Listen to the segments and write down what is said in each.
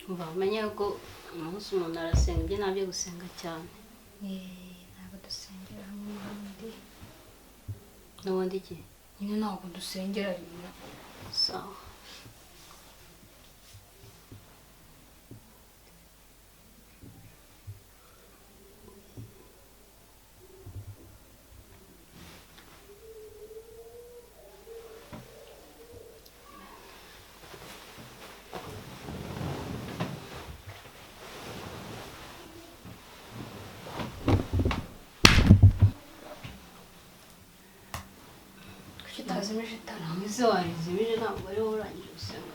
Umva umenye ko umunsi umuntu arasenga, ibyo ntabyo gusenga cyane. Ntabwo dusengera hamwe n'ubundi. N'ubundi iki? Nyine ntabwo dusengera rimwe. Sawa. Kuki utazimije itara? Ese warizimije, ntabwo ariho urangije gusenga.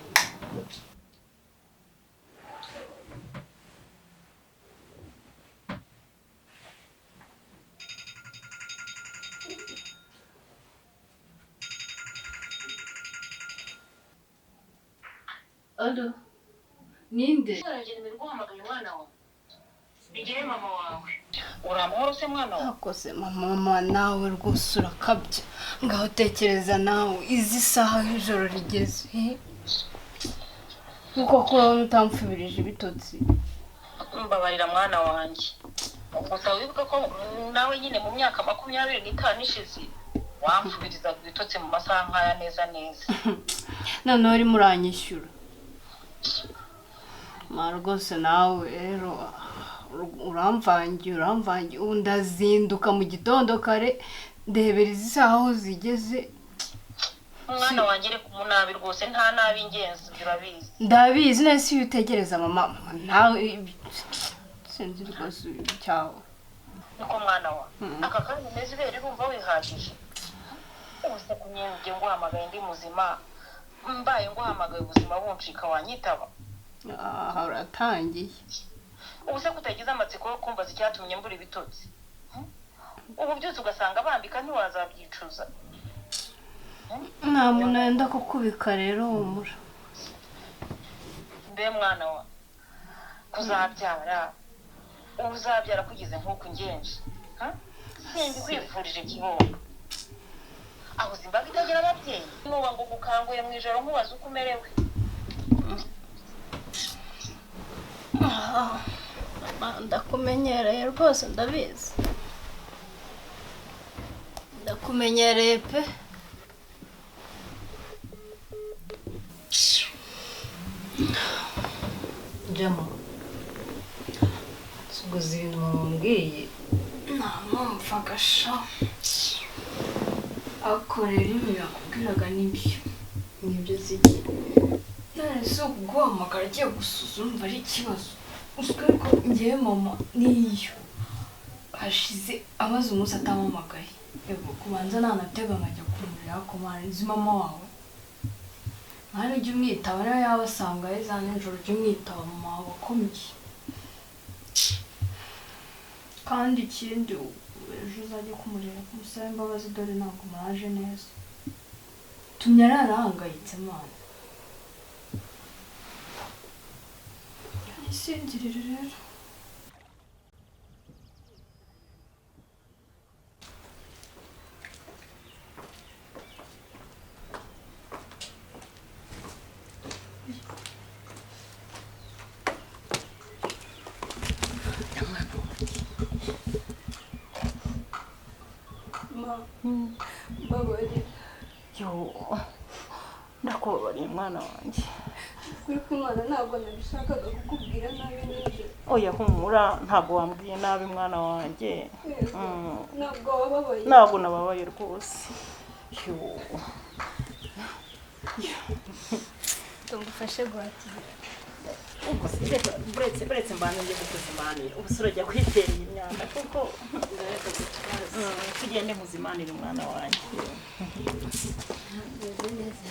Alo, ninde? Guhamagaye umwana wawe, igihe mama wawe uri amahoro se mwana wawe? Akoze mama, mama nawe rwose urakabya. Ngaho tekereza nawe izi saha aho ijoro rigeze, eh? Nkuko kubona utamfubirije ibitotsi. Mbabarira mwana wanjye, gusa wibuke ko nawe nyine mu myaka 25 ishize wamfubirizaga ibitotsi mu masaha nk'aya neza neza. Noneho urimo uranyishyura ma rwose nawe rero uramvangiye, uramvangiye. Ubu ndazinduka mu gitondo kare ndebera izi saha aho zigeze. Umwana wanjye, reka umunabi rwose, nta nabi ingenzi, urabizi. Ndabizi neza iyo utegereza mama, mama nawe sinzi rwose cyawe. Niko mwana wa aka kanya umeze ibere urumva wihagije? Ubu se kunyenge nguhamagaye ndi muzima, mbaye nguhamagaye ubuzima buncika, wanyitaba? Aha uratangiye. Ubu se kutagize amatsiko yo kumbaza icyatumye mbura ibitotsi? Ubu byose ugasanga bambika, ntiwazabyicuza. Nta muntu wenda kukubika rero, humura. Mbe mwana wa, kuzabyara uzabyara kugeze nk'uku ngenje, simbi kwivurije kibongo aho imbaga itagira ababyeyi, nuba ngo gukanguye mu ijoro nkubaza uko umerewe. Ndakumenyereye rwose, ndabizi, ndakumenyereye pe. Jama, suguza ibintu wambwiye Nta mpamvu sha. Ariko rero ibintu yakubwiraga nibyo. Nibyo zigiye. None se kuguhamagara agiye gusuzuma urumva ari ikibazo? Uzwi ko ngewe mama niyo hashize amaze umunsi atampamagaye. Yego kubanza nanatega nkajya kumurira kumara nzi mama wawe. Mwana ujya umwitaba, niyo yaba asanga ari za nijoro ujya umwitaba, mama wawe akomeye. Kandi ikindi ejo uzajye kumureba umusabe imbabazi, dore ntabwo muraje neza. Tumye ararahangayitse mwana. Nisinzirire rero. Mbabarira. Yo, ndakubabariye mwana wanjye. Kuri kumwana ntabwo nabishakaga kukubwira nabi nijoro. Oya humura, ntabwo wambwiye nabi mwana wanjye. Ntabwo wababaye? Ntabwo nababaye rwose. Yo. Tugufashe guhatira. Ubwo se reka buretse buretse mbanze njye kukuzimanira, ubu se urajya kwitera iyi myanda kuko? Ndareka gutwaza. Tugende muzimanire umwana wanjye. Meze neza.